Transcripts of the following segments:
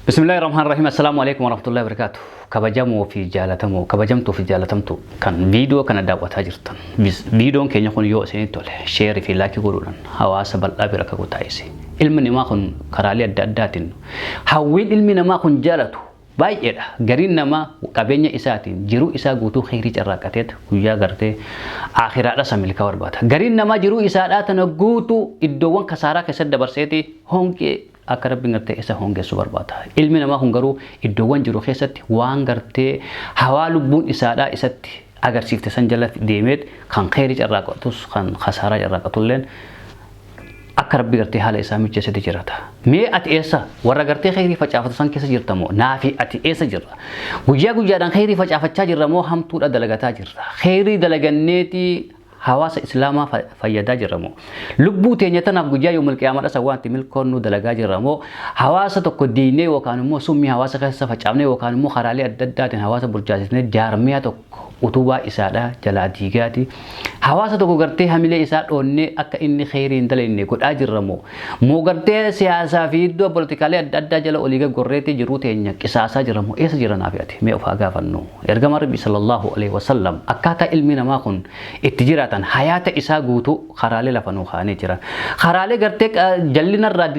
Bismillaahi Rahmaan Rahiim. Assalaamu alaikum warahmatullahi wabarakatuh. Kabajamoo fi jaalatamoo, kabajamtuu fi jaalatamtuu kan viidiyoo kana daawwataa jirtan. Viidiyoon keenya kun yoo isinitti tole, share fi like godhuudhaan hawaasa bal'aa bira akka taasise. Ilmi namaa kun karaalee adda addaatiin hawwiin ilmi namaa kun jaalatu baay'eedha. Gariin namaa qabeenya isaatiin jiruu isaa guutuu kheyrii carraaqqateet guyyaa gartee aakhiraadha isa milkaa barbaada. Gariin namaa jiruu isaadhaa tana guutuu iddoowwan kasaaraa keessatti dabarseeti hongee akka Rabbiin gartee isa hongeessu barbaada. Ilmi namaa kun garuu iddoowwan jiru keessatti waan gartee hawaa lubbuun isaadhaa isatti agarsiifte san jala deemeet kan kheyrii carraaqatus kan kasaaraa carraaqatulleen akka Rabbi gartee haala isaa mijeessete jirata. Mee ati eessa warra gartee kheyrii facaafatu san keessa jirta moo naafi ati eessa jirra? Guyyaa guyyaadhaan kheyrii facaafachaa jirra moo hamtuudha dalagataa jirra? Kheyrii dalaganneeti hawaasa Islaamaa fayyadaa jirra moo? Lubbuu teenya tanaaf guyyaa yoomul qiyaamaa dhasa waan itti milkoonnu dalagaa jirra moo? Hawaasa tokko diinee yookaan immoo summii hawaasa keessa facaafnee yookaan immoo karaalee adda addaatiin hawaasa burjaajisnee jaarmiyaa tokko utubaa isaadha jalaa diigaati. Hawaasa tokko gartee hamilee isaa dhoonnee akka inni kheyrii hin dalagne godhaa jirra moo? Moo gartee siyaasaa fi iddoo politikaalee adda addaa jala olii gaggorreetii jiruu teenya qisaasaa jirra moo? Eessa jirra naafi ati? Mee of haa gaafannu. Ergamaan Rabbii sallallahu alaihi wasallam akkaataa ilmi namaa kun itti jiraatan hayaata isaa guutuu karaalee lafa nuu kaa'anii jiran. Karaalee gartee jallinarraa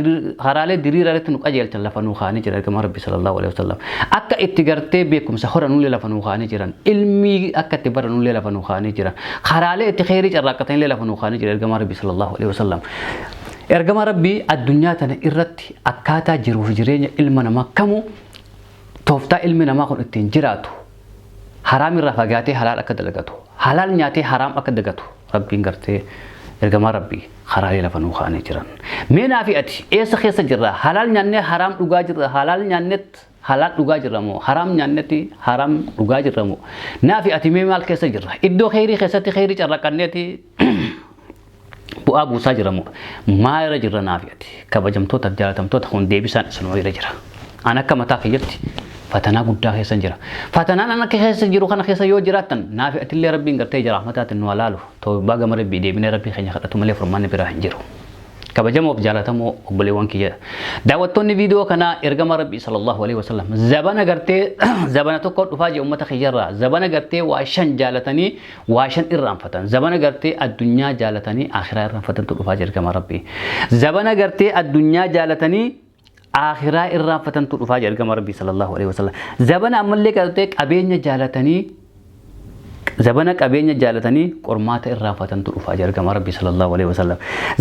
karaalee diriiraa irratti nu qajeelchan lafa nuu kaa'anii jiran ergamaan Rabbii sallallahu alaihi wasallam. Akka itti gartee beekumsa horanullee lafa nuu kaa'anii jiran. Ilmii akka itti baranullee lafa nuu kaa'anii jiran. Karaalee itti kheyrii carraaqqatanillee lafa nuu kaa'anii jiran ergamaan Rabbii sallallahu alaihi wasallam. Ergamaan Rabbii addunyaa tana irratti akkaataa jiruuf jireenya ilma namaa kamuu tooftaa ilmi namaa kun ittiin jiraatu haraam irraa fagaatee halaal akka dalagatu, halaal nyaatee haraam akka dagatu Rabbiin gartee ergamaa Rabbii karaalee lafa nuu kaa'anii jiran. Mee naa fi ati eessa keessa jirra? Halaal nyaannee haraam dhugaa jirra? Halaal nyaannet halaal dhugaa jirra moo? Haraam nyaannetti haraam dhugaa jirra moo? Naa fi ati mee maal keessa jirra? Iddoo kheyrii keessatti kheyrii carraqqanneeti bu'aa buusaa jira moo? Maal irra jirra naa fi ati? Kabajamtoota fi jaalatamtoota, kun deebisaan isinuma bira jira. An akka mataa kiyyatti fatanaa guddaa keessan jira. Fatanaan an akka keessa jiru kana keessa yoo jiraattan naa fi atillee Rabbiin gartee jira rahmataatiin nu halaalu. Tawbaa gama Rabbii deebinee Rabbii keenya kadhatu malee furmaanni biraa hin jiru. Kabajamoo fi jaalatamoo obboleewwan kiyya. Daawwattoonni viidiyoo kanaa, ergama Rabbii sallallahu alaihi wasallam zabana gartee zabana tokko dhufaa jee uummata kiyyarraa, zabana gartee waa shan jaalatanii waa shan irraanfatan, zabana gartee addunyaa jaalatanii akhiraa irraanfatantu dhufaa jee ergama Rabbii. Zabana gartee addunyaa jaalatanii akhiraa irraanfatantu dhufaa jee ergama Rabbii sallallahu alaihi wasallam. Zabana ammallee gartee qabeenya jaalatanii, zabana qabeenya jaalatanii qormaata irraanfatantu dhufaa jee ergama Rabbii sallallahu alaihi wasallam.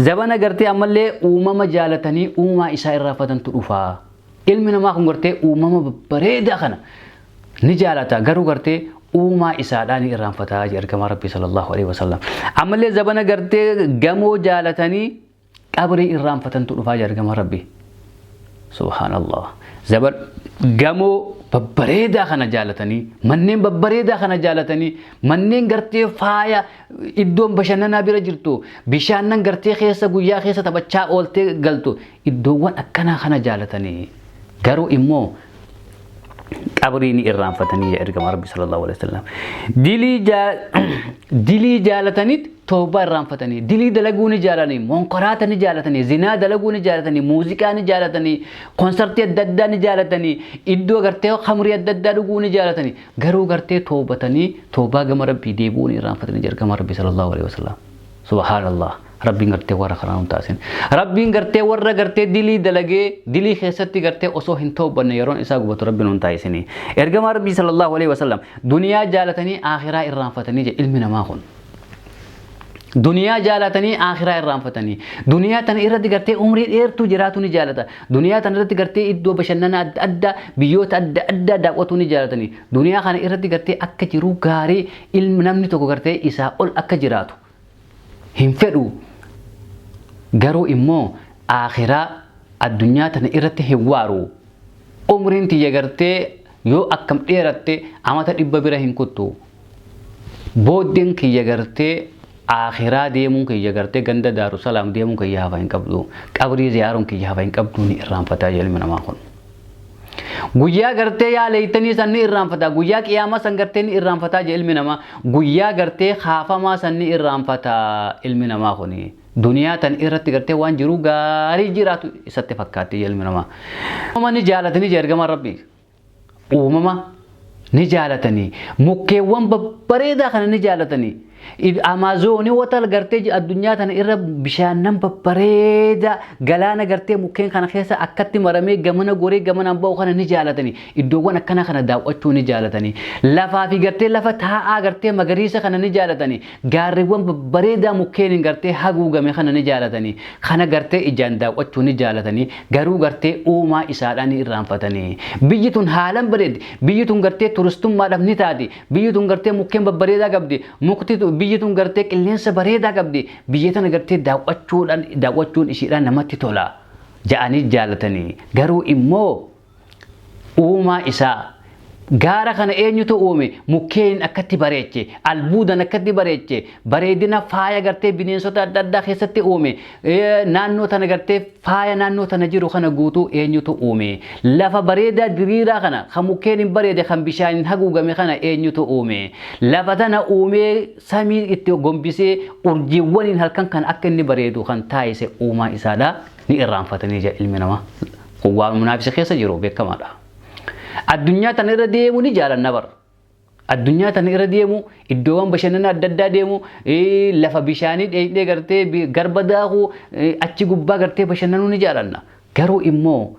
Zabana gartee ammallee uumama jaalatanii uumaa isaa irraanfatantu dhufaa. Ilmi namaa kun gartee uumama babbareedaa kana ni jaalata, garuu gartee uumaa isaadhaa ni irraanfataa jee ergamaa Rabbii sallallahu alaihi wasallam. Ammallee zabana gartee gamoo jaalatanii qabrii irraanfatantu dhufaa jee ergamaa Rabbii. Subhaanallah. Zaban gamoo babbareedaa kana jaalatanii, manneen babbareedaa kana jaalatanii, manneen gartee faaya iddoon bashannanaa bira jirtu, bishaannan gartee keessa guyyaa keessa taphachaa ooltee galtu, iddoowwan akkanaa kana jaalatanii garuu immoo qabrii ni irraanfatanii ergama Rabbi sallallahu alaihi wasallam. Dilii jaalataniit tawbaa irraanfatanii, dilii dalaguu ni jaalatanii, monkoraata ni jaalatanii, zinaa dalaguu ni jaalatanii, muuziqaa ni jaalatanii, konsartii adda addaa ni jaalatanii, iddoo gartee khamrii adda addaa dhuguu ni jaalatanii, garuu gartee toobatanii toobaa gama Rabbii deebi'uu ni irraanfatanii ergama Rabbi sallallahu alaihi wasallam. Subhaanallah. Rabbiin gartee warra karaa nu taasin. Rabbiin gartee warra gartee dilii dalagee dilii keessatti gartee osoo hin toobanne yeroon isaa gubatu Rabbi nuun taasisini. Ergamaa Rabbii sallallahu alaihi wasallam duniyaa jaalatanii akhiraa irraanfatanii jedhe ilmi namaa kun. Duniyaa jaalatanii akhiraa irraanfatanii. Duniyaa tana irratti gartee umrii dheertuu jiraatu ni jaalata. Duniyaa tana irratti gartee iddoo bashannanaa adda addaa, biyyoota adda addaa daawwatu ni jaalatanii. Duniyaa kana irratti gartee akka jiruu gaarii ilmi namni tokko gartee isaa ol akka jiraatu hin fedhu, garuu immoo aakhiraa addunyaa tana irratti hin waaru. Umriin tiyya gartee yoo akkam dheeratte amata 100 bira hin kuttu, booddeen kiyya gartee aakhiraa deemuun kiyya, gartee ganda Daarusalaam deemuun kiyya hafa hin qabdu, qabrii ziyaaruun kiyya hafa hin qabdu ni irraanfataa ilmi namaa kun. Guyyaa gartee yaa leeytanii san ni irraanfata. Guyyaa qiyaamaa san gartee ni irraanfataa jee ilmi namaa. Guyyaa gartee kaafamaa san ni irraanfata ilmi namaa kuni. Duniyaa tan irratti gartee waan jiruu gaarii jiraatu isatti fakkaatti ilmi namaa. Uumama ni jaalatanii jee ergamaan Rabbii. Uumama ni jaalatanii. Mukkeewwan babbareedaa kana ni jaalatanii. Amaazoonii wata gartee addunyaa tana irra bishaannan babbareedaa galaana gartee mukkeen kana keessa akkatti maramee gamana goree gamanaan ba'u kana ni jaalatanii. Iddoowwan akkana kana daawwachuu ni jaalatanii. Lafaa fi gartee lafa taa'aa gartee magariisa kana ni jaalatanii. Gaarreewwan babbareedaa mukkeeniin gartee haguugame kana ni jaalatanii. Kana gartee ijaan daawwachuu ni jaalatanii. Garuu gartee uumaa isaadhaa ni irraanfatanii. Biyyi tun haalan bareeddi. Biyyi tun gartee turistummaadhaaf ni taati. Biyyi tun gartee mukkeen babbareedaa qabdi. Mukti biyyi tun gartee qilleensa bareedaa qabdi. Biyya tana gartee daawwachuudhaan daawwachuun ishiidhaan namatti tola. Ja'anii jaalatanii. Garuu immoo uumaa isaa gaara kana eenyutu uume? Mukkeeniin akkatti bareeche, albuudan akkatti bareeche, bareedina faaya gartee bineensota adda addaa keessatti uume, naannoo tana gartee faaya naannoo tana jiru kana guutuu eenyutu uume? Lafa bareedaa diriiraa kana kan mukkeeniin bareede kan bishaaniin haguugame kana eenyutu uume? Lafa tana uumee samii itti gombisee urjiiwwaniin halkan kan akka inni bareedu kan taasise uumaa isaadha ni irraanfatanii jira ilmi namaa. Kun waan munaafisa keessa jiru beekamaadha. Addunyaa tana irra deemu ni jaalanna bar. Addunyaa tana irra deemu, iddoowwan bashannana adda addaa deemu, lafa bishaanii dheedhee gartee garba daakuu, achi gubbaa gartee bashannanuu ni jaalanna. Garuu immoo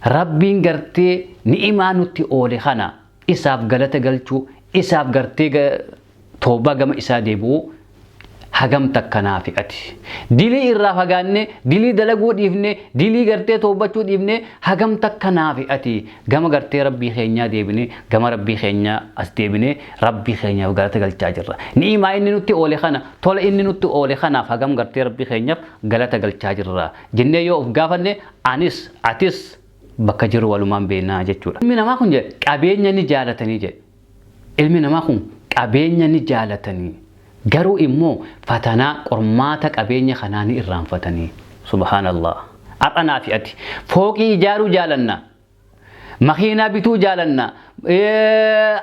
Rabbiin gartee ni'imaa nutti oole kana isaaf galata galchuu, isaaf gartee toobaa gama isaa deebi'uu hagam takka naafi ati. Dilii irraa fagaannee, dilii dalaguu dhiifnee, dilii gartee toobachuu dhiifnee hagam takka naafi ati gama gartee Rabbii keenyaa deebinee, gama Rabbii keenyaa as deebinee Rabbii keenyaaf galata galchaa jirra. Ni'imaa inni nutti oole kana, tola inni nutti oole kanaaf hagam gartee Rabbii keenyaaf galata galchaa jirra jennee yoo of gaafanne anis atis bakka jiru walumaan beeknaa jechuudha. Ilmi namaa kun jedhe qabeenya ni jaalatanii jedhe. Ilmi namaa kun qabeenya ni jaalatanii. Garuu immoo fatanaa qormaata qabeenya kanaa ni irraanfatanii. Subhaanallah. Har'a naa fi ati fooqii ijaaruu jaalanna. Makiinaa bituu jaalanna.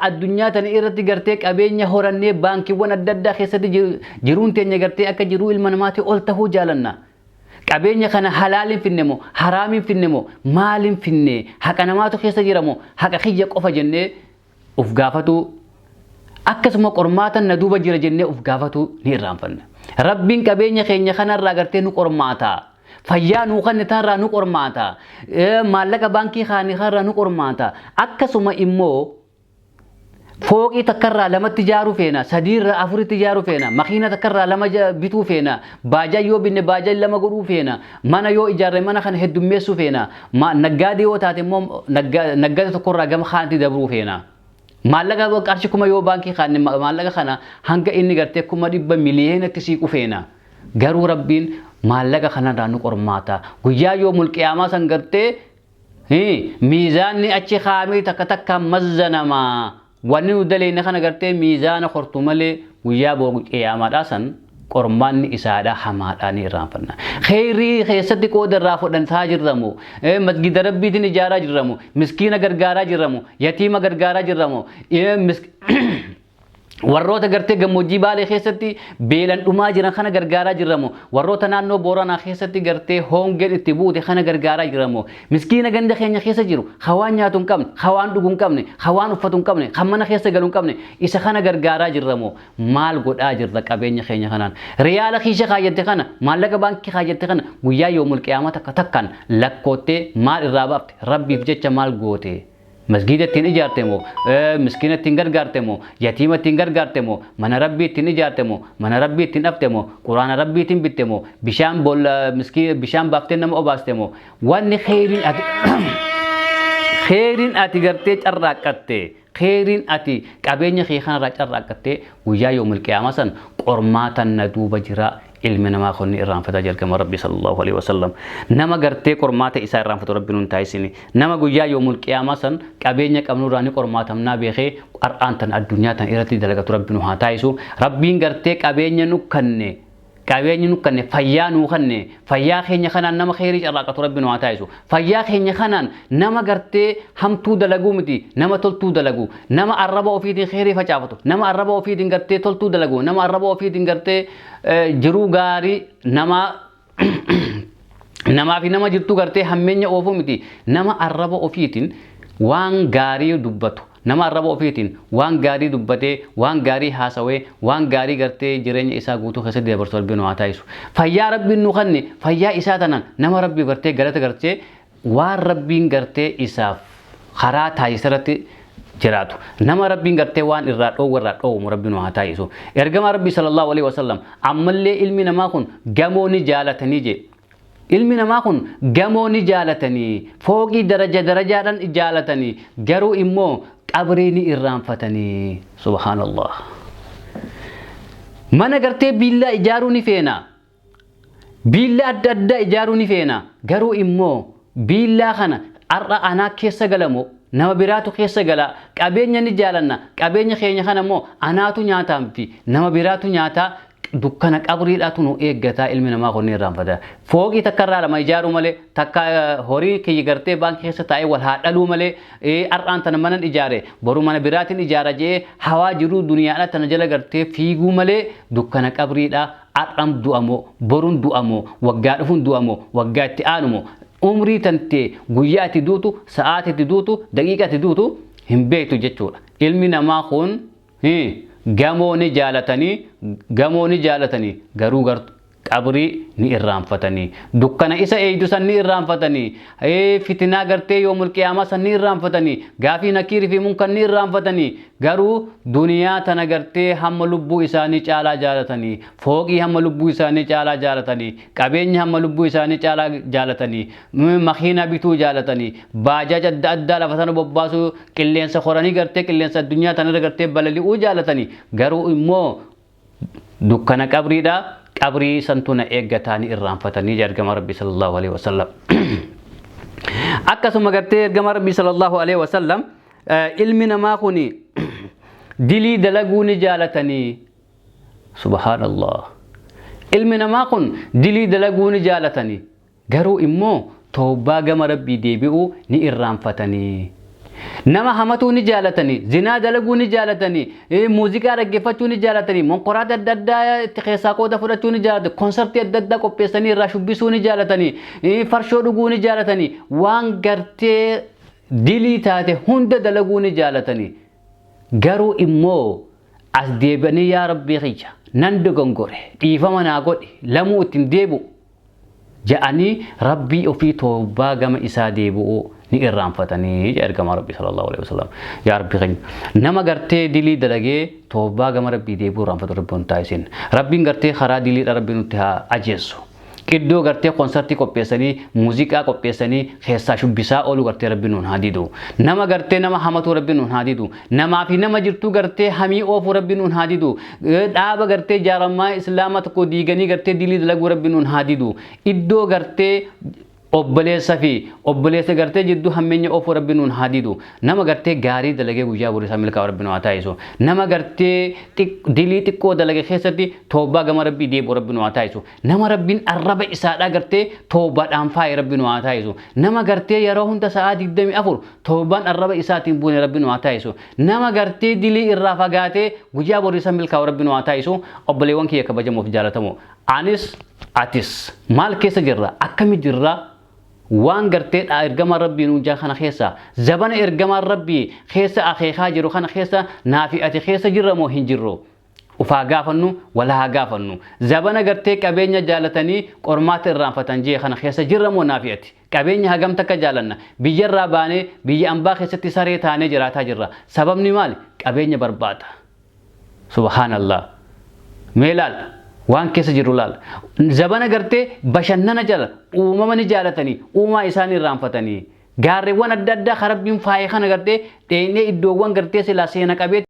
Addunyaa tana irratti gartee qabeenya horannee baankiiwwan adda addaa keessatti jiruun teenya gartee akka jiruu ilma namaatii ol tahuu jaalanna. Qabeenya kana halaaliin finne moo haraamiin finne moo maaliin finne, haqa namaatu keessa jira moo haqa kiyya qofa jennee of gaafatuu, akkasuma qormaatan na duuba jira jennee of gaafatuu ni irraanfanna. Rabbiin qabeenya keenya kanarraa gartee nu qormaata. Fayyaa nuu kanne tanarraa nu qormaata. Maallaqa baankii kaane kanarraa nu qormaata. Akkasuma immoo fooqii takkarraa lamatti ijaaruu feena, sadiirraa afuritti ijaaruu feena, makiina takkarraa lama bituu feena, baajaa yoo binne baajaa lama godhuu feena, mana yoo ijaarre mana kana heddummeessuu feena, naggaadee yoo taate immoo naggaada tokkorraa gama kaanitti dabruu feena. Maallaqa qarshii 1000 yoo baankii kaanne maallaqa kana hanga inni gartee 100,000 miliyeenatti siiqu feena. Garuu Rabbiin maallaqa kanarraa nu qormaata. Guyyaa yoo mulqiyaamaa san gartee Miizaanni achi kaa'amee takka takkaan mazzanama. Wanni nu daleeyne kana gartee miizaana kortu malee guyyaa booru qiyaamaadhaa san qormaanni isaadhaa hamaadhaa ni irraanfanna. Kheyrii keessatti qooda irraa fudhataa jirramu, masgida Rabbiitiin ijaaraa jirramu, miskiina gargaaraa jirramu, yatiima gargaaraa jirramu, warroota gartee gammoojjii Baalee keessatti beelan dhumaa jiran kana gargaaraa jirramu, warroota naannoo Booranaa keessatti gartee hongeen itti buute kana gargaaraa jirramu, miskiina ganda keenya keessa jiru ka waan nyaatu hin qabne, ka waan dhugu hin qabne, ka waan uffatu hin qabne, kan mana keessa galu hin qabne isa kana gargaaraa jirramu, maal godhaa jirra qabeenya keenya kanaan? Riyaala kiisha kaayyatte kana, maallaqa baankii kaayyatte kana guyyaa yoomul qiyaamaa takka takkaan lakkoottee maal irraa baafte? Rabbiif jecha maal goote? Masgiida ittiin ijaarte moo, miskiina ittiin gargaarte moo, yatiima ittiin gargaarte moo, mana Rabbii ittiin ijaarte moo, mana Rabbii ittiin dhafte moo, Quraana Rabbiitiin bitte moo, bishaan boolla miskii bishaan baaftee nama obaaste moo, wanni kheyriin ati gartee carraaqqatte, kheyriin ati qabeenya kee kanarraa carraaqqatte guyyaa yoomul qiyaamaa san qormaatan na duuba jira ilmi namaa kun ni irraanfata jalqaba Rabbi sallallahu alaihi wasallam. Nama gartee qormaata isaa irraanfatu Rabbi nun taasisini. Nama guyyaa yoomul qiyaamaa san qabeenya qabnurraa ni qormaatamnaa beekee qar'aan tan addunyaa tan irratti dalagatu Rabbi nu haa taasisu. Rabbiin gartee qabeenya nu kanne Qabeenyi nu kanne, fayyaa nuu kanne, fayyaa keenya kanaan nama kheyrii carraaqatu Rabbi nu haa taasisu. Fayyaa keenya kanaan nama gartee hamtuu dalaguu miti, nama toltuu dalagu, nama arraba ofiitiin kheyrii facaafatu, nama arraba ofiitiin gartee toltuu dalagu, nama arraba ofiitiin gartee jiruu gaarii namaa namaa fi nama jirtuu gartee hammeenya oofuu miti, nama arraba ofiitiin waan gaarii dubbatu, nama arraba ofiitiin waan gaarii dubbatee, waan gaarii haasawee, waan gaarii gartee jireenya isaa guutuu keessatti dabarsu Rabbiin nu haa taasisu. Fayyaa Rabbiin nu kanne, fayyaa isaa tanaan nama Rabbii gartee galata gartee waan Rabbiin gartee isaaf karaa taasise irratti jiraatu. Nama Rabbiin gartee waan irraa dhoowwe irraa dhoowwamu Rabbi nu haa taasisu. Ergamaa Rabbii sallallahu alaihi wasallam ammallee ilmi namaa kun gamoo ni jaalatanii jee. Ilmi namaa kun gamoo ni jaalatanii, fooqii daraja darajaadhaan jaalatanii, garuu immoo qabrii ni irraanfatanii. Subhaanallah. Mana gartee biillaa ijaaruu ni feena. Biillaa adda addaa ijaaruu ni feena. Garuu immoo biillaa kana har'a anaa keessa galamoo nama biraatu keessa gala. Qabeenya ni jaalanna. Qabeenya keenya kana immoo anaatu nyaataa miti, nama biraatu nyaataa. Dukkana qabriidhaatu nu eeggataa, ilmi namaa kun ni irraanfata. Fooqii takka irraa lama ijaaruu malee, takka horii kiyya gartee baankii keessa taa'ee wal haa dhaluu malee, har'aan tana manan ijaare, boru mana biraatiin ijaara je'ee hawaa jiruu duniyaadha tana jala gartee fiiguu malee, dukkana qabriidha, har'an du'amoo, borun du'amoo, waggaa dhufuun du'amoo, waggaa itti aanumoo, umrii tantee guyyaa itti duutu, sa'aatii itti duutu, daqiiqa itti duutu hin beektu jechuudha. Ilmi namaa kun gamoo ni jaalatanii, gamoo ni jaalatanii, garuu qabrii ni irraanfatanii, dukkana isa eeydu san ni irraanfatanii, fitinaa gartee yoomul qiyaamaa san ni irraanfatanii, gaafii nakiirii fi munkan ni irraanfatanii, garuu duniyaa tana gartee hamma lubbuu isaanii caalaa jaalatanii, fooqii hamma lubbuu isaanii caalaa jaalatanii, qabeenya hamma lubbuu isaanii caalaa jaalatanii, makiinaa bituu jaalatanii, baajaaj adda addaa lafa sana bobbaasuu, qilleensa horanii gartee qilleensa addunyaa tanarra gartee balali'uu jaalatanii, garuu immoo dukkana qabriidha, qabrii santu na eeggataa ni irraanfatanii ergama Rabbii sallallahu alaihi wasallam. Akkasuma gartee ergama Rabbii sallallahu alaihi wasallam ilmi namaa kun dilii dalaguu ni jaalatanii. Subhaanallah. Ilmi namaa kun dilii dalaguu ni jaalatanii, garuu immoo toobbaa gama Rabbii deebi'uu ni irraanfatanii. Nama hamatuu ni jaalatanii, zinaa dalaguu ni jaalatanii, muuziqaa dhaggeeffachuu ni jaalatanii, monkoraata adda addaa itti keessaa qooda fudhachuu ni jaalatanii, konsartii adda addaa qopheessanii irraa shubbisuu ni jaalatanii, farshoo dhuguu ni jaalatanii, waan gartee dilii taate hunda dalaguu ni jaalatanii. Garuu immoo as deebi'anii yaa Rabbii kiyya nan dogongore, dhiifama naa godhi, lamuu ittiin deebi'u ja'anii Rabbii ofii toobbaa gama isaa deebi'uu ni irraanfatanii ergama Rabbii sallallahu alaihi wasallam. Yaa Rabbii keenya, nama gartee dilii dalagee toobbaa gama Rabbii deebi'uu irraanfatu Rabbi hin taasisin. Rabbiin gartee karaa diliidha Rabbi nutti haa ajeessu. Iddoo gartee konsartii qopheessanii, muuziqaa qopheessanii keessaa shubbisaa oolu gartee Rabbi nuun haa didu. Nama gartee nama hamatuu Rabbi nuun haa didu. Namaa fi nama jirtuu gartee hamii oofuu Rabbi nuun haa didu. Dhaaba gartee jaarmaa Islaamaa tokko diiganii gartee dilii dalaguu Rabbi nuun haa didu. Iddoo gartee obboleessa fi obboleessa gartee jidduu hammeenya oofuu Rabbi nuun haa didu. Nama gartee gaarii dalagee guyyaa borii isaa milkaa'u Rabbi nu haa taasisu. Nama gartee dilii xiqqoo dalage keessatti toobbaa gama Rabbii deebi'u Rabbi nu haa taasisu. Nama Rabbiin arraba isaadhaa gartee toobbaadhaan faaye Rabbi nu haa taasisu. Nama gartee yeroo hunda sa'aa 24 toobbaan arraba isaatiin buune Rabbi nu haa taasisu. Nama gartee dilii irraa fagaatee guyyaa borii isaa milkaa'u Rabbi nu haa taasisu. Obboleewwan kiyya kabajamoo fi jaalatamoo. Anis atis maal keessa jirra? Akkami jirra? Waan gartee dha ergamaan Rabbii nuun jaa kana keessa, zabana ergamaan Rabbii keessa akeekaa jiru kana keessa naafi ati keessa jirra moo hin jirru? Ufaa gaafannu, wal haa gaafannu. Zabana gartee qabeenya jaalatanii qormaata irraanfatan jee kana keessa jirra moo naafi ati? Qabeenya hagam takka jaalanna? Biyyarraa baanee biyya ambaa keessatti saree taanee jiraataa jirra. Sababni maali? Qabeenya barbaada. Subhaanallah. Mee laal, waan keessa jiru laal. Zabana gartee bashannana jala uumama ni jaalatanii, uumaa isaanii irraanfatanii. Gaarreewwan adda addaa kan Rabbiin faaye kana gartee dheeynee iddoowwan gartee silaa seena qabeetti.